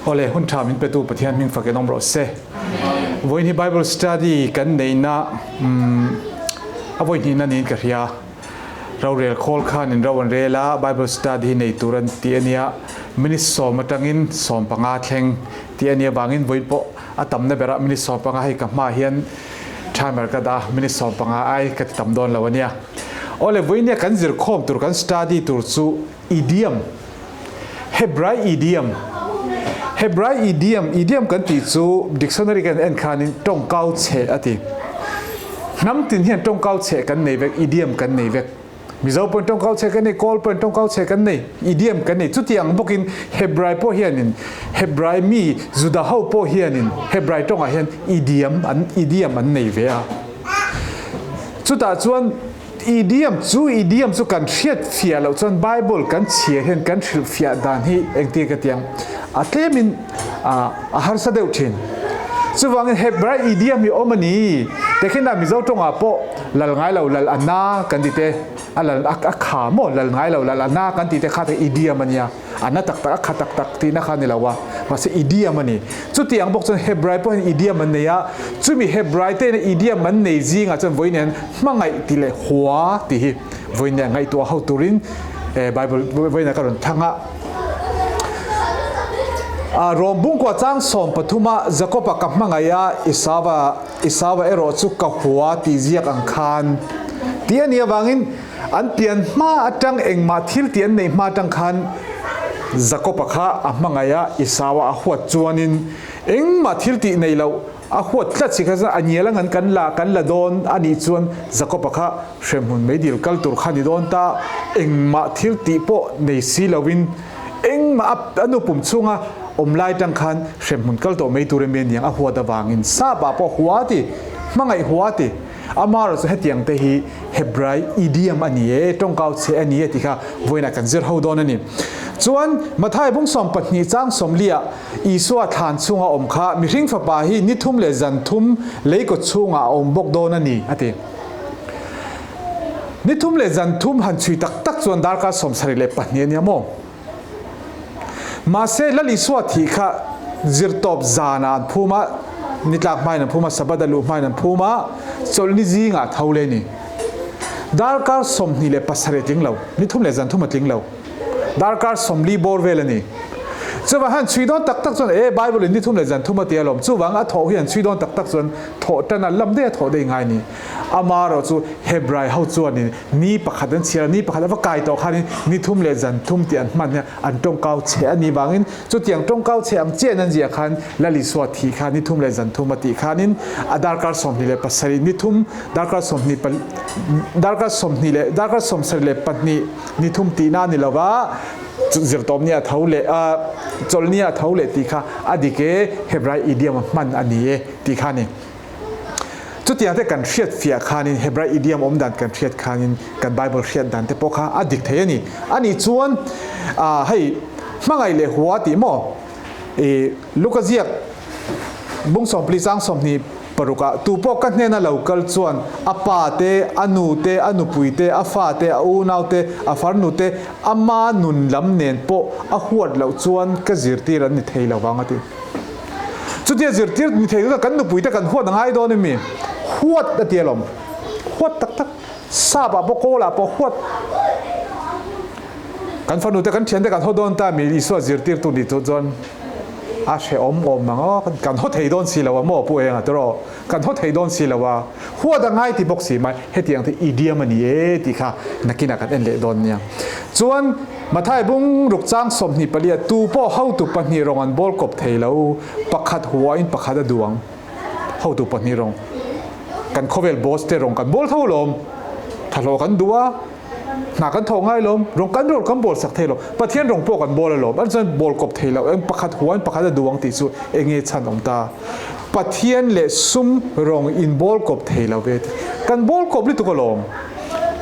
Awle, hun tha min petu Pathian hming fakin awm rawh se. Vawiin hi Bible study kan neihna a vawi hnihna niin ka hria. Rorel khawl khan in ro an rel a, Bible study hi nei tur an ti a nia. Minute sawm atangin 15 thleng tih a nih avangin vawiin pawh a tamna berah minute 15 hei ka hmaah hian timer ka dah a, minute 15 ai ka ti tam dawn lo a nia. Awle, vawiin nia kan zirkhawm tur kan study tur chu Idiom, Hebrai idiom, Hebrai idiom, idiom kan tih chu dictionary kan en khanin tawngkau cheh a ti. Hnam tin hian tawngkau cheh kan nei vek, idiom kan nei vek. Mizo pawhin tawngkau cheh kan nei, Kawl pawhin tawngkau cheh kan nei, idiom kan nei. Chuti ang bawkin Hebrai pawh hianin, Hebrai mi Juda ho pawh hianin Hebrai tawngah hian idiom an idiom an nei ve a. Chutah chuan Idiom chu idiom chu kan hriat fiah loh chuan Bible kan chhiar hian kan hrilh fiah dan hi engtir ka tiang a tlemin a harsa deuh thin. Chuvangin Hebrai idiom hi awm a ni. Tekhinah Mizo tawngah pawh lal ngai lo lal a na kan ti te, a lal a kha maw lal ngai lo lal a na kan ti te kha te idiom a nia. A na tak tak, a kha tak tak tihna kha a ni lo a, mahse idiom a ni. Chuti ang bawk chuan Hebrai pawh hian idiom an nei a, chumi Hebrai te hian idiom an nei zingah chuan vawiin hian hmangaih tih leh hua tih hi vawiin leh ngaihtuah ho turin Bible vawiinah ka rawn thang a. Rom bungkua chang 13 a Jakob-a ka hmangaih a, Esau-a Esau-a erawh chu ka hua tih ziak ang khan tih a nih avangin An pian hma atang engmah thil tih an neih hma atang khan Jakob-a kha a hmangaih a, Esau-a a huat chuanin engmah thil tih nei loh a huat tlat si kha chuan a ngial ang an kan la kan la dawn a nih chuan Jakob-a kha hremhmun meidil kal tur kha ni dawn ta, engmah thil tih pawh nei si loin engmah a nu pum chhunga awm lai atang khan hremhmun kal tawh mai tur emi a niang a huat avangin Sap-ah pawh hua ti, hmangaih hua ti. Amaherawh chu hetiang te hi Hebrai idiom a ni e, tawngkau chhe a ni e tih kha vawiinah kan zir ho dawn a ni. Chuan Mathai bung 12 chang 40 ah Isua thlan chhunga awm kha mihring fapa hi ni thum leh zan thum lei kaw chhungah a awm bawk dawn a ni a ti. Ni thum leh zan thum han chhui tak tak chuan darkar 74 a nia maw? Mahse, Lal Isua thih kha zirtawp zanah an phum a, nitlak hmain an phum a, Sabbath a luh hmain an phum a, chawlhni zingah tho leh a ni. Darkar 27 a tling lo, ni thum leh zan thum a tling lo. Darkar 40 bawr vel a ni. Chuvang han chhui dawn tak tak chuan, E, Bible in ni thum leh zan thum a ti alawm, chuvang a thawh hi han chhui dawn tak tak chuan thawh tan a, lam daih a thawh daih ngai a ni. Amaherawh chu Hebrai ho chuanin ni pakhat an chhiar a, ni pakhat a va kai tawh khanin ni thum leh zan thum tih an hman hian an tawngkau chhe a nih vangin chutiang tawngkau chhe ang chiahin an ziah khan Lal Isua thih kha ni thum leh zan thum a tih khanin a darkar 27 ni thum darkar 20 darkar 20 leh darkar 72 ni thum tihna a ni lo va, zirtawpni a tho leh a chawlhni a tho leh tih kha a dik e, Hebrai idiom a hman a ni e tih kha a ni. Chutiang te kan hriat fiah khanin Hebrai idiom awm dan kan hriat khanin kan Bible hriat dan te pawh kha a dik thei a ni. A nih chuan hei hmangaih leh hua tih maw i Luka ziak bung 40 chang 26 ah tu pawh ka hnena lo kal chuan a pa te, a nu te, a nupui te, a fa te, a unau te, a farnu te, ama nun lam nen pawh a huat loh chuan ka zirtir an ni thei lo vang a ti. Chutia zirtir ni thei chuan kan nupuite kan huat a ngai dawn emi? Huat a ti alawm. Huat tak tak. Sap ah pawh kawl ah pawh huat. Kan fanute kan thiante kan haw dawn ta mi Isua zirtirtu nih chu chuan a hrehawm awm ang aw kan haw thei dawn si lo a maw Pu Enga tiraw? Kan haw thei dawn si lo a. Huat a ngai ti bawk si mai. Hetiang te idiom a ni e tih kha nakinah kan en leh dawn nia. Chuan Mathai bung ruk chang 24 a tu pawh hotu pahnih rawng an bawl kawp thei lo, pakhat huain pakhat a duang. Hotu pahnih rawng kan khawvel boss te rawng kan bawl tho lawm. Thahlawh kan duh a, hna kan thawh ngai lawm, rawng kan rawl kan bawl sak thei lo. Pathian rawng pawh kan bawl alawm. An chuan bawl kawp thei lo, eng pakhat huain pakhat a duang tih chu enge chhan awm ta. Pathian leh sum rawng in bawl kawp thei lo ve. Kan bawl kawp lutuk alawm.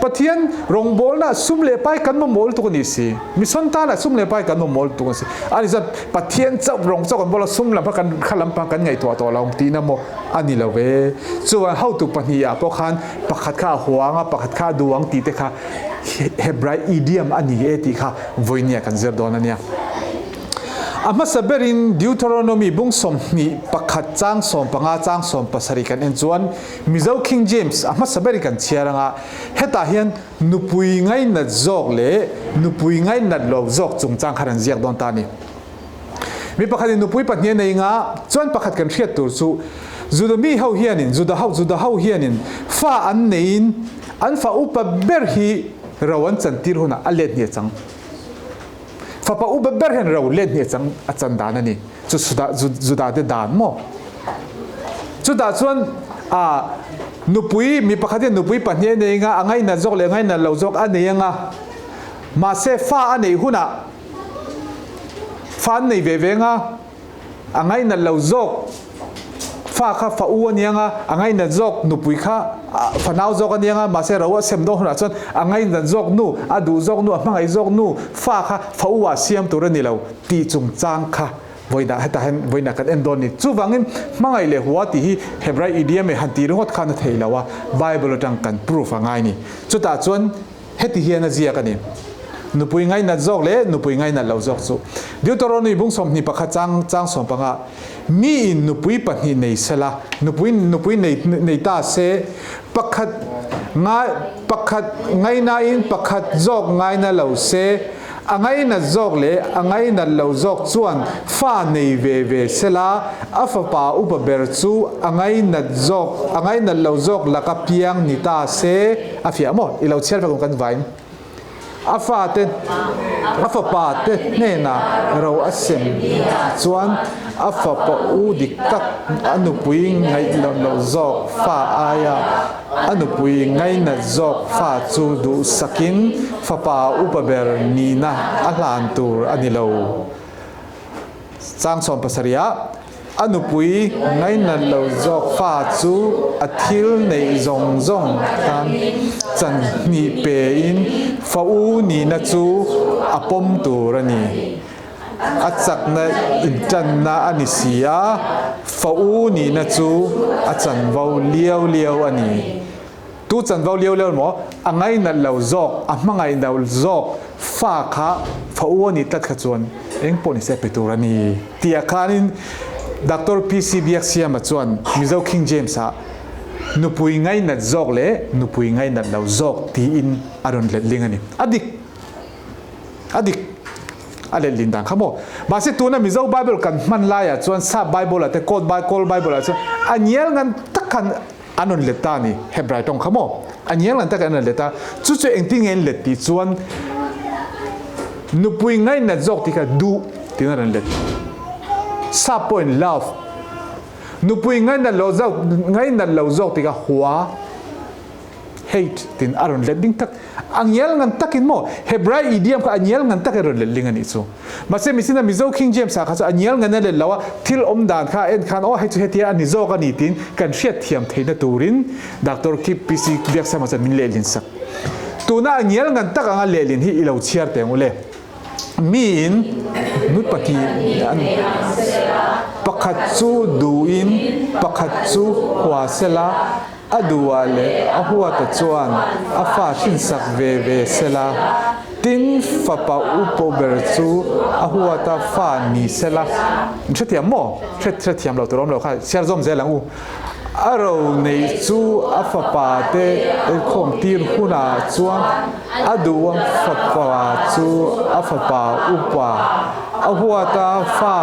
Pathian rawngbawlna sum leh pai kan mamawh lutuk a ni si. Mission tana sum leh pai kan mamawh lutuk a ni si. A ni chuan Pathian chauh rawng chauh kan bawl a, sum lam kha kan kha lam pang kan ngaihtuah tawh lo tihna maw a ni lo ve. Chuan hotu pahnih ah pawh khan pakhat kha a huang a, pakhat kha a duang tih te kha Hebrai idiom a ni e tih kha vawinia kan zir dawn a nia. A hmasa berin Deuteronomy bung 21 chang 15 chang 17 kan en chuan Mizo King James a hmasa berin kan chhiar anga hetah hian nupui ngainat zawk leh nupui ngainat lo zawk chungchang khan an ziak dawn ta a ni. Mi pakhatin nupui pahnih a nei nga chuan pakhat kan hriat tur chu Juda mi ho hianin Juda ho Juda ho hianin fa an neiin an fa upa ber hi ro an chantir hunah a let hnih a chang. Fapa upa ber hian ro let hnih a chang a chan dan a ni. Chu Juda Juda te dan maw? Chutah chuan a nupui mi pakhat hian nupui pahnih a nei anga a ngainat zawk leh ngainat lo zawk a nei anga mahse fa a neih hunah Fa an nei ve ve anga, a ngainat lo zawk fa kha fa u a ni anga, a ngainat zawk nupui kha fanau zawk a ni anga, mahse ro a sem dawn hunah chuan a ngainat zawk nu, a duh zawk nu, a hmangaih zawk nu fa kha fa u ah siam tur a ni lo tih chungchang kha vawiinah hetah hian vawiinah kan en dawn a ni. Chuvangin hmangaih leh hua tih hi Hebrai idiom e han tih ringawt khan a thei lo a, Bible atang kan proof a ngai a ni. Chutah chuan Heti hian a ziak a ni, Nupui ngainat zawk leh nupui ngainat lo zawk chu. Deuteronomy bung 21 chang chang 15, Mi in nupui pahnih nei sela, nupui nupui nei nei ta se, pakhat ngai pakhat ngainain pakhat zawk ngaina lo se, a ngainat zawk leh a ngainat lo zawk chuan fa nei ve ve sela, a fapa upa ber chu a ngainat zawk a ngainat lo zawk laka piang ni ta se, A fiah maw? I lo chhiar vek ang kan vain. A fate, a fapa te hnenah ro a sem chuan a fapa u dik tak a nupui ngaih loh loh zawk fa aia a nupui ngainat zawk fa chu duhsakin fapa upa ber nihna a hlan tur a ni lo. Chang 17 ah a nupui ngainat lo zawk fa chu a thil neih zawng zawng tan chan hnih pe in fa u nihna chu a pawm tur a ni. A chakna intanna a ni si a, fa u nihna chu a chanvo liau liau a ni. Tu chanvo liau liau maw? A ngainat lo zawk, a hmangaih lo zawk fa kha fa u a nih tlat kha chuan eng pawh ni se pe tur a ni tih ah khanin Doctor PC Biaksiama chuan Mizo King James ah nupui ngainat zawk leh nupui ngainat lo zawk tiin a rawn letling a ni. A dik! A dik! A letlin dan kha maw? Mahse tuna Mizo Bible kan hman laiah chuan Sap Bible ah te Kawl Bible ah chuan a ngial ngan tak khan An rawn let ta a ni. Hebrai tawng kha maw? A ngiang lan takin an rawn let a. Chu chu engtin nge an let tih chuan nupui ngainat zawk tih kha duh tiin a rawn let. Sap pawhin love. Nupui ngainat lo zawk ngainat lo zawk tih kha hua, hate, tiin a rawn let ding tak. A ngial ngan takin maw? Hebrai idiom kha a ngial ngan takin a rawn let ling a nih chu. Mahse Misina Mizo King James ah kha chu a ngial ngan a let lo a, thil awm dan kha a en khan aw hei chu hetia a ni zawk a ni tiin kan hriat thiam theihna turin Doctor Kip PC Biaksama chuan min lehlin sak. Tuna a ngial ngan tak anga lehlin hi i lo chhiar teh ang u le. Miin nut pahnih an pakhat chu duhin pakhat chu hua sela, A duhah leh a huata chuan a fa hrinsak ve ve sela, tin fapa upo ber chu a huata fa ni sela. In hrethiam maw? Hret hrethiam lo tur awm lo kha chhiar zawm zel ang u. A ro neih chu a fapa te khawm tir hunah chuan a duh fapa chu a fapa upa a huata fa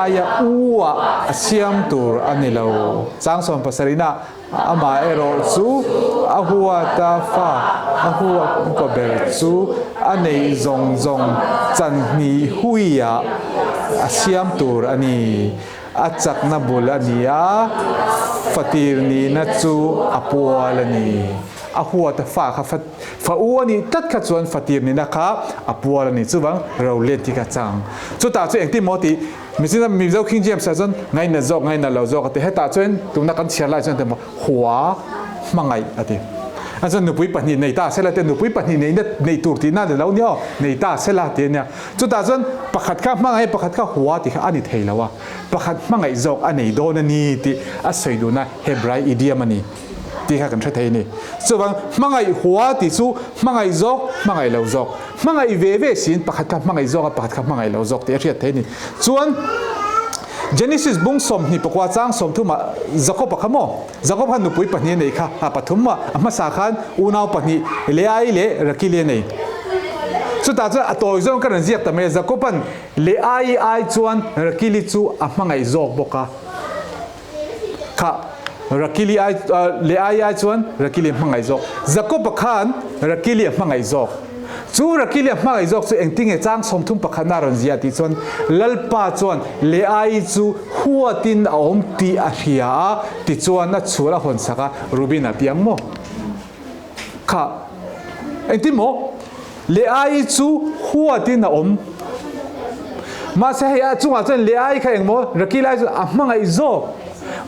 aia u ah a siam tur a ni lo. Chang 70 ah Amah erawh chu a huata fa a huat upa ber chu a neih zawng zawng chanhnih huiah a siam tur a ni. A chakna bul a ni a, fatir nihna chu a pual a ni. A huata fa kha fa u a nih tlat kha chuan fatir nihna kha a pual a ni. Chuvang rolet hi ka chang. Chutah chu engtin maw tih Michina Mizo King James ah chuan ngainat zawk ngainat lo zawk a ti. Hetah chuan tuna kan chhiar lai chuan emaw hua hmangaih a ti. A chuan nupui pahnih nei ta sela te nupui pahnih nei na nei tur tihna ni lo nia aw nei ta sela ti a nia. Chutah chuan pakhat kha hmangaih pakhat kha hua tih kha a ni thei lo a. Pakhat hmangaih zawk a nei dawn a ni tih a sawi duhna Hebrai idiom a ni. Tih kha kan hre thei a ni. Chuvang, hmangaih hua tih chu hmangaih zawk, hmangaih lo zawk. Hmangaih ve ve siin pakhat kha hmangaih zawk a, pakhat kha hmangaih lo zawk tih a hriat thei a ni. Chuan, Genesis bung 24 chang 30 ah Jakob-a kha maw? Jakob khan nupui pahnih a nei kha, a pathum a, a hmasa khan unau pahnih Leai leh Rakili a nei. Chutah chuan a tawi zawng ka rawn ziak ta mai a, Jakob-a'n Leai ai chuan Rakili chu a hmangaih zawk bawk a. Kha Rakili ai Leai ai chuan Rakili a hmangaih zawk. Jakob-a khan Rakili a hmangaih zawk. Chu Rakili a hmangaih zawk chu engtinge chang 31 na a rawn ziah tih chuan Lalpa chuan Leai chu huatin a awm tih a hria a, tichuan a chhul a hawn sak a, Reuben a piang maw? Kha engtin maw? Leai chu huatin a awm. Mahse hei a chungah chuan Leai kha engmaw Rakilai chu a hmangaih zawk.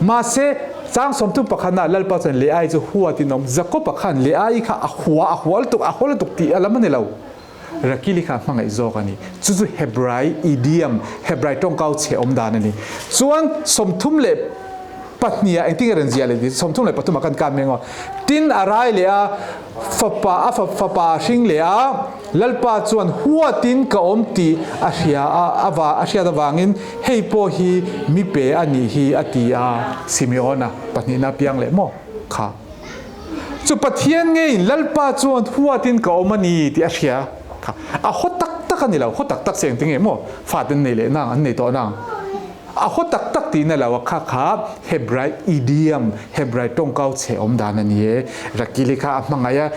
Mahse chang 31 ah Lalpa chuan Leai chu huatin a awm. Jakob-a khan Leai kha a hua, a hua lutuk, a haw lutuk tih a lam a ni lo. Rakili kha a hmangaih zawk a ni. Chu chu Hebrai idiom, Hebrai tawngkau chhe awm dan a ni. Chuan 32 ah engtin nge rawn ziah leh ti? 33 ah kan kan meng aw. Tin a rai leh a, fapa a fapa a hring leh a, Lalpa chuan huatin ka awm tih a hria a, a va a hriat avangin hei pawh hi mi pe a nih hi a ti a, Simeona pahnihna piang leh maw kha. Chu Pathian ngeiin Lalpa chuan huatin ka awm a ni tih a hria kha. A haw tak tak a ni lo, haw tak tak se engtin nge maw fate an nei leh nang, an nei tawh nang. A haw tak tak tihna lo a kha kha Hebrai idiom, Hebrai tawngkau chhe awm dan a ni e. Rakili kha a hmangaih a,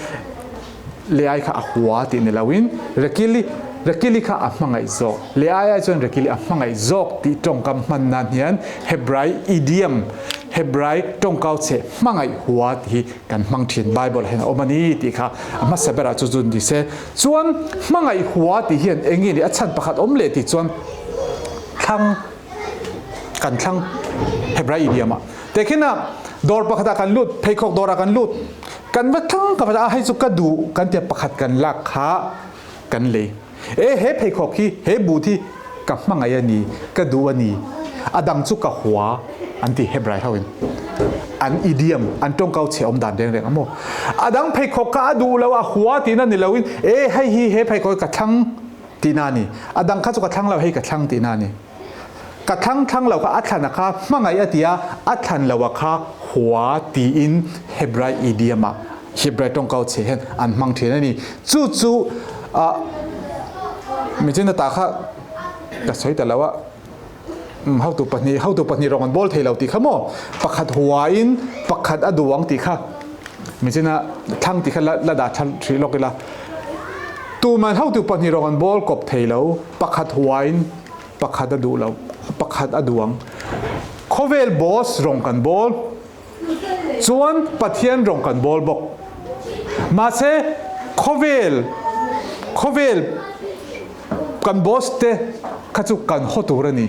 Leai kha a hua tih ni loin Rakili, Rakili kha a hmangaih zawk. Leai ai chuan Rakili a hmangaih zawk tih tawngkam hman nan hian Hebrai idiom, Hebrai tawngkau chhe hmangaih hua tih hi kan hmang thin. Bible ah hian a awm a ni tih kha a hmasa berah chu zun ni se. Chuan hmangaih hua tih hian eng nge ni a chhan pakhat awm leh tih chuan thlang kan thlang Hebrai idiom ah. Tehkhin ah dawr pakhat ah kan lut, pheikhawk dawr ah kan lut. Kan va thlang ka va a hei chu ka duh kan tia pakhat kan lak kha kan lei. E he pheikhawk hi he boot hi ka hmangaih a ni, ka duh a ni. A dang chu ka hua an ti Hebrai ho in. An idiom, an tawngkau chhe awm dan reng reng a maw. A dang pheikhawk kha a duh lo a hua tihna ni loin e hei hi he pheikhawk hi ka thlang tihna a ni. A dang kha chu ka thlang lo hei ka thlang tihna a ni. Ka thlang thlang lo kha a thlan a kha hmangaih a ti a, a thlan lo a kha hua tiin Hebrai idiom ah Hebrai tawngkau chhe hian an hmang thin a ni. Chu chu ah michin ata kha ka sawi ta lo a, umm hotu pahnih hotu pahnih rawng an bawl thei lo tih kha maw pakhat hua in pakhat a duh ang tih kha michin a thlang tih kha la la dah tha hrih lawk ila. Tuman hotu pahnih rawng an bawl kawp thei lo pakhat hua in Pakhat a duh lo, pakhat a duh ang. Khawvel boss rawng kan bawl chuan Pathian rawng kan bawl bawk. Mahse khawvel khawvel kan boss te kha chu kan haw tur a ni.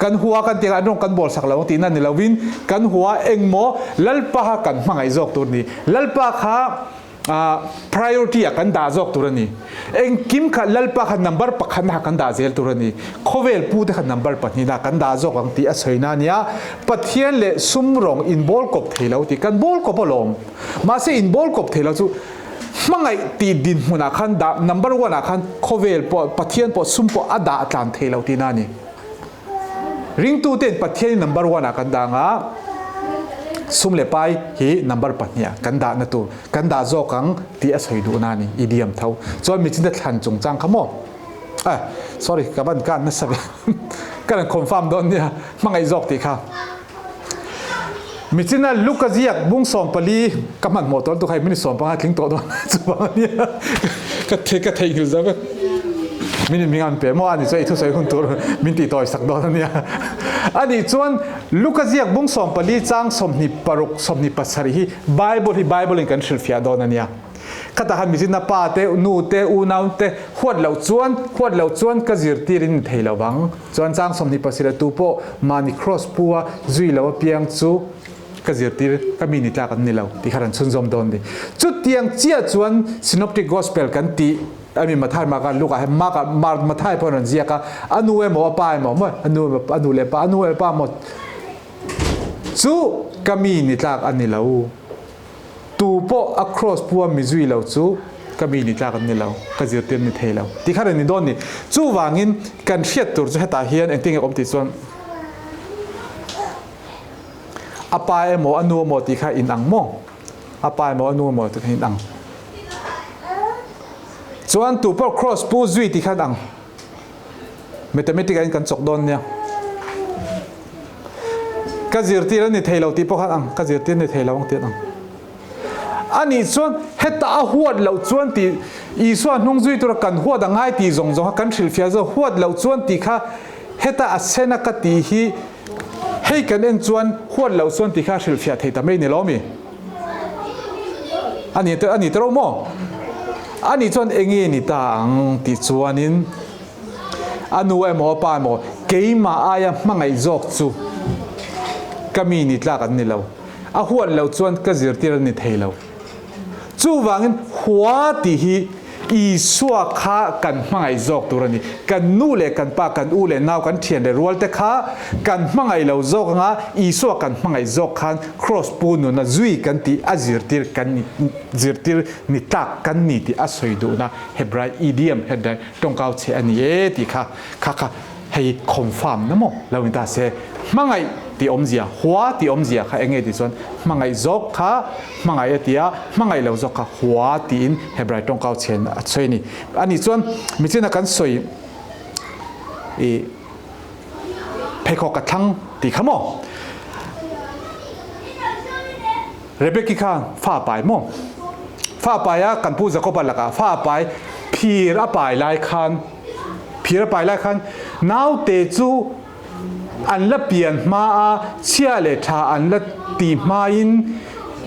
Kan hua kan tih kha an rawng kan bawl sak lo ang tihna ni lovin kan hua engmaw Lalpa kha kan hmangaih zawk tur a ni. Lalpa kha Priority ah kan dah zawk tur a ni. Engkim kha Lalpa kha number pakhatna kha kan dah zel tur a ni. Khawvel pute kha number pahnihna kan dah zawk ang tih a sawina a nia. Pathian leh sum rawng inbawl kawp thei lo tih kan bawl kawp alawm. Mahse inbawl kawp thei lo chu hmangaih tih dinhmunah khan dah number one ah khan khawvel pawh Pathian pawh sum pawh a dah tlan thei lo tihna a ni. Ringtuten Pathian hi number one ah kan dah anga sum leh pai hi number pahnih ah kan dahna tur kan dah zawk ang tih a sawi duhna a ni idiom tho. Chuan michinda thlan chungchang kha maw? Ah sorry ka van kan nasa ve ka rawn confirm dawn nia hmangaih zawk tih kha. Michina Luka ziak bung 14 ka hmanhmawh tawh lutuk hei minute 15 tling tawh dawn chuvang a nia ka the ka theihnghilh zo vek minute min an pe maw ani chuan i thusawi hun tur min tih tawi sak dawn a nia ani chuan Luka ziak bung 14 chang 26 27 hi Bible hi Bible in kan hrilhfiah dawn a nia. Khatah khan mizina pa te, nu te, unau te huat loh chuan, huat loh chuan ka zirtir in ni thei lo vang. Chuan chang 27 tu pawh mahni cross pu a zui lo apiang chu ka zirtir, ka mi ni tlak an ni lo tih kha rawn chhunzawm dawn ni. Chutiang chiah chuan Synoptic Gospel kan tih ami Mathai, Mark, Luke ah hian Mark ah Mark Mathai pawh an rawn ziak a, a nu emaw a pa emaw maw a nu emaw a nu leh pa a nu leh pa emaw chu ka mi ni tlak a ni lo. Tupawh a kraws pu a mi zui lo chu ka mi ni tlak an ni lo, ka zirtir ni thei lo tih kha reng ni dawn ni. Chuvangin kan hriat tur chu hetah hian engtin nge awm tih chuan a pa emaw a nu emaw tih kha inang maw? A pa emaw a nu emaw tih kha inang. Chuan tupawh kraws pu zui tih kha an ang. Mathematic ah in kan chawk dawn nia. Ka zirtir a ni thei lo tih pawh khan ang, ka zirtir ni thei lo ang tih an ang. Anih chuan heta a huat loh chuan tih Isua hnung zui tura kan huat a ngai tih zawng zawng kha kan hrilhfiah zawk huat loh chuan tih kha heta a sen a ka tih hi hei kan en chuan huat loh chuan tih kha a hrilhfiah thei ta mai ni lo mi? A ni a ni ta ro maw? Anih chuan enge ni ta ang tih chuanin A nu emaw a pa emaw keimah aia hmangaih zawk chu ka mi ni tlak an ni lo. A huat loh chuan ka zirtir a ni thei lo. Chuvangin hua tih hi Isua kha kan hmangaih zawk tur a ni. Kan nu leh kan pa, kan u leh nau, kan thian leh rual te kha kan hmangaih lo zawk anga Isua kan hmangaih zawk khan Kraws pu nuna zui kan tih a zirtir kan ni zirtir ni tlak kan ni tih a sawi duhna Hebrai idiom Hebrai Tawngkau chhe a ni e tih kha kha kha hei confirm na maw lo ni ta se. Hmangaih tih awmzia, hua tih awmzia kha enge tih chuan hmangaih zawk kha hmangaih a ti a, hmangaih lo zawk kha hua tiin Hebrai tawngkau chhen a sawi a ni. A nih chuan michina kan sawi i pheikhawk ka thlang tih kha maw? Rebeki kha fa a pai maw? Fa a pai a, kan pu Jakoba lakah fa a pai, phir a pai lai khan, phir a pai lai khan naute chu an la pian hma a, chhia leh tha an la ti hmain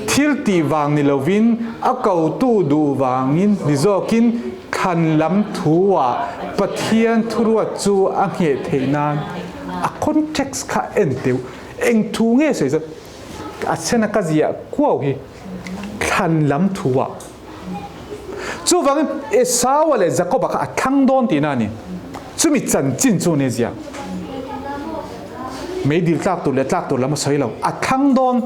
thil tih vang ni lovin a kotu duh vangin ni zawkin thlan lam thu-ah Pathian thuruat chu a ngheh theih nan a context kha en teuh. Eng thu nge sawi zawt? A chhena ka ziah kuau hi thlan lam thu ah. Chuvangin Esau-a leh Jakob-a kha a thlang dawn tihna a ni. Chumi chanchin chu nia ziah. Meidil tlak tur leh tlak tur lam a sawi lo. A thlang dawn.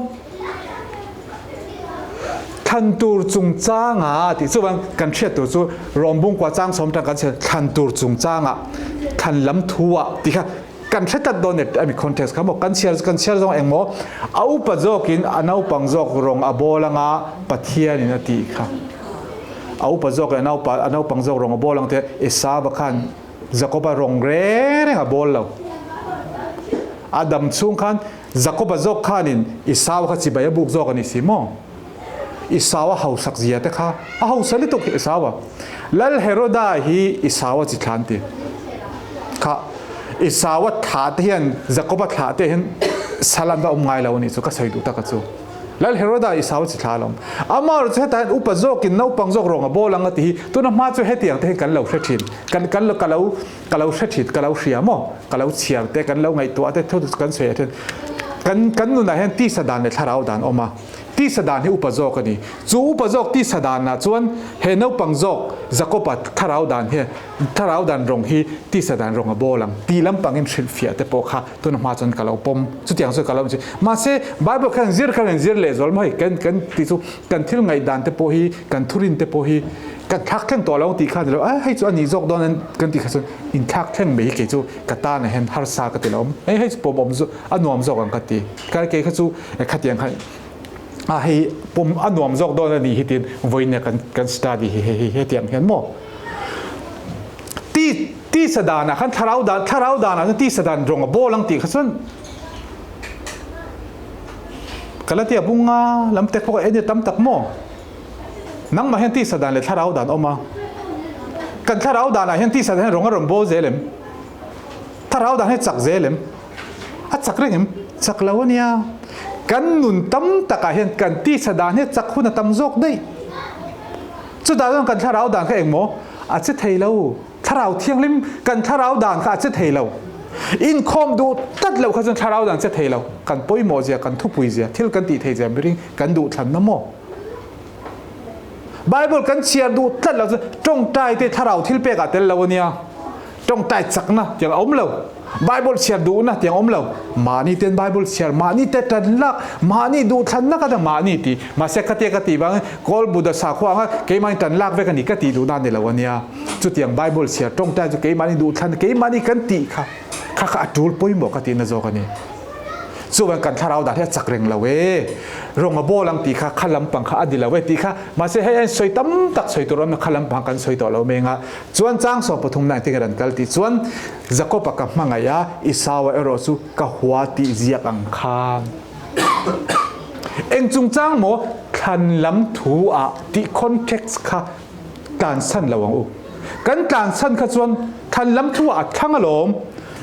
Thlan tur chungchanga tih chuvang kan hriat tur chu Rawmbungkua chang sawm tang kan chhiar thlan tur chungchanga thlan lam thu ah tih kha Kan hre tlat dawn e ami context kha maw kan chhiar kan chhiar zawng eng maw a upa zawkin a naupang zawk rawng a bawl anga Pathian in a tih kha a upa zawk leh naupa a naupang zawk rawng a bawl ang te Esava khan Jakoba rawng reng reng a bawl lo a dam chhung khan Jakoba zawk khanin Esau kha chibai a buk zawk a ni si maw Esau a hausak zia te kha a hausa lutuk hi Esau a Lal Heroda hi Esau a chi thlan ti kha Esau a thlah te hian Jakoba thlah te hian sal an va awm ngai lo a nih chu ka sawi duh tak a chu Lal Heroda Esau a chi thlah alawm amah chu hetah hian upa zawkin naupang zawk rawng a bawl ang a ti hi tuna hma chu hetiang te hian kan lo hre thin kan kan ka lo ka lo hre thin ka lo hria maw ka lo chhiar te kan lo ngaihtuah te thu kan sawi ah hian kan kan nunah hian tisa dan leh thlarau dan a awm a Tisa dan hi upa zawk a ni. Chu upa zawk tisa danah chuan he naupang zawk Jakoba thlarau dan hi thlarau dan rawng hi tisa dan rawng a bawl ang tih lampangin hrilhfiah te pawh kha tuna hma chuan ka lo pawm. Chutiang chu ka lo inchhir. Mahse, Bible khan zir khan in zir leh zual mai kan kan tih chu kan thil ngaihdan te pawh hi kan thurin te pawh hi kan thlak thleng tawh lo ang tih kha a ni lo. A hei chu a nih zawk dawn an kan tih kha chuan inthlak thleng mai hi kei chu ka tanah hian harsa ka ti lo. Hei hei chu pawm awm zawk a nuam zawk ang ka ti. Ka kei kha chu khatiang kha a hei pum a nuam zawk dawn a nih hi tiin vawiin kan kan study hi hei hetiang hian maw ti tisa danah khan thlarau dan thlarau danah chuan tisa dan rawng a bawl ang tih kha chuan Galatia bunga lam te pawh en tam tak maw nangmah hian tisa dan leh thlarau dan awm a kan thlarau danah hian tisa dan hian rawng a rawn bawl zel em thlarau dan hi chak zel em A chak reng em? Chak lo a nia. Kan nun tam takah hian kan tisa dan hi a chak hun a tam zawk daih. Chutah chuan kan thlarau dan kha engmaw? A che thei lo. Thlarau thianghlim kan thlarau dan kha a che thei lo. Inkhawm duh tlat loh kha chuan thlarau dan che thei lo. Kan pawimawh zia, kan thupui zia, thil kan tih thei zia miring kan duh thlanna maw? Bible kan chhiar duh tlat loh chuan tawngtai te thlarau thil pekah tel lo a nia. Tawngtai chakna tiang a awm lo. Bible chhiar duhna tiang awm lo. Mahni ten Bible chhiar, mahni te tan lak, mahni duhthlanna ka ta mahni ti. Mahse ka tia ka tih vangin Kawl Buddha sakhua anga keimahni tan lak vek a ni ka tih duhna a ni lo a nia. Chutiang Bible chhiar tawngtai chu keimahni duhthlan, keimahni kan tih kha kha kha a tul pawimawh ka tihna zawk a ni. Chuvan kan thlarau dan hi a chak reng lo e, rawng a bawl ang tih kha kha lampang kha a ni lo e tih kha mahse hei an sawi tam tak sawi tur awm kha lampang kan sawi tawh lo meng a. Chuan chang sawm pathum na engtin nge ran kal tih chuan Jakob-a ka hmangaih a, Esau-a erawh chu ka hua tih ziak ang khan. Eng chungchang maw thlan lam thu ah tih context kha tlansan lo ang u. Kan tlansan kha chuan thlan lam thu ah a thlang alawm,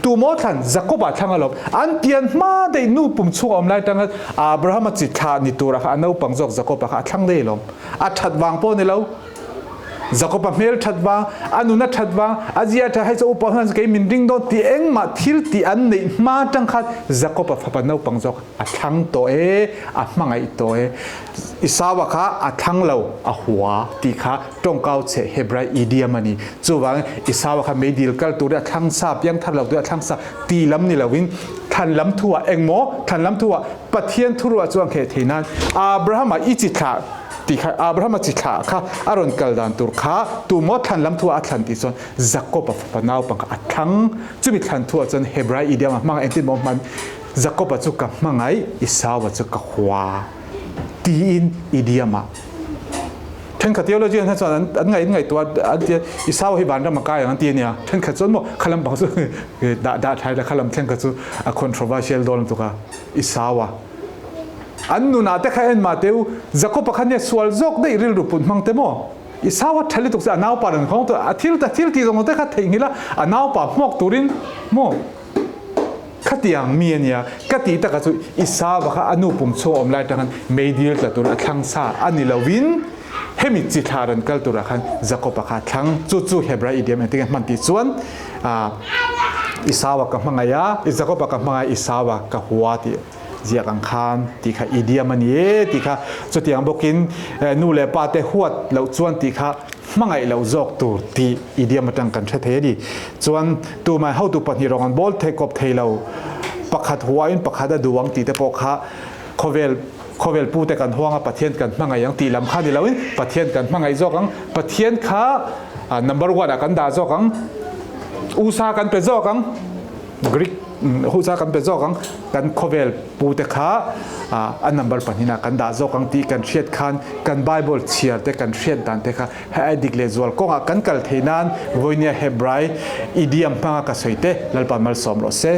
tu maw thlan Jakob-a thlang alawm. An pian hma daih nu pum chhung a awm lai tang Abraham-a chi thlah ni turah kha a naupang zawk Jakob-a kha a thlang daih alawm. A that vang pawh ni lo. Jakob-a hmel that vang, a nun a that vang, a zia tha hei chu upa hman kei min ring dawn tih engmah thil tih an neih hma tang khan Jakob-a fapa naupang zawk a thlang tawh e, a hmangaih tawh e. Esau-a kha a thlang lo, a hua tih kha tawngkau chhe Hebrai idiom a ni. Chuvangin Esau-a kha meidil kal turin a thlang sa, piang thar lo turin a thlang sa ti lam ni loin thlan lam thu-ah engmaw thlan lam thu-ah Pathian thuruah chu a ngheh thei nan Abraham-a i chi thlah Ti kha Abraham-a chi thlah kha a rawn kal dan tur kha tu maw thlan lam thuah a thlan tih chuan Jakob-a fapa naupang kha a thlang. Chumi thlan thuah chuan Hebrai idiom a hmang a, engtin maw hman Jakob-a chu ka hmangaih, Esau-a chu ka hua tiin idiom a thenkhat theologian kha chuan an ngaih ngaihtuah an ti a, Esau hi vanram a kai ang an ti a nia. Thenkhat chuan maw kha lampang chu dah dah thlai la kha lam thleng kha chu a controversial dawn lutuk a, Esau-a An nunah te kha en mah teh u, Jakob-a kha nia sual zawk daih rilru put hmang te maw? Esau a tha lutuk che a naupa rawn nghawng tawh a thil ta thil tih zawng te kha theihnghilh a, a naupa hmuak turin maw? Khatiang mi a nia, ka tih takah chu Esau-a kha a nu pum chhung a awm lai atang khan meidil tla tur a thlang sa a ni lovin hemi chi thla rawn kal turah khan Jakob-a kha a thlang. Chu chu Hebrai idiom engtin nge hman tih chuan ah Esau-a ka hmangaih a, Jakob-a ka hmangaih a, Esau-a ka hua tih. Ziak ang khan tih kha idiom a ni e tih kha chutiang bawkin nu leh pa te huat loh chuan tih kha hmangaih loh zawk tur tih idiom atang kan hre thei a ni. Chuan tumah hotu pahnih rawng an bawl thei kawp thei lo pakhat huain pakhat a duh ang tih te pawh kha khawvel khawvel pu te kan huang a Pathian kan hmangaih ang tih lam kha ni loin Pathian kan hmangaih zawk ang Pathian kha number one ah kan dah zawk ang usa kan pe zawk ang. Greek husa kan pe zawk ang, kan khawvel pute kha a number pahnihna kan dah zawk ang tih kan hriat khan kan Bible chhiar te kan hriat dan te kha hei ai dik leh zual kawngah kan kal thei nan vawinia Hebrai idiom hmanga ka sawi te Lalpa malsawm rawh se.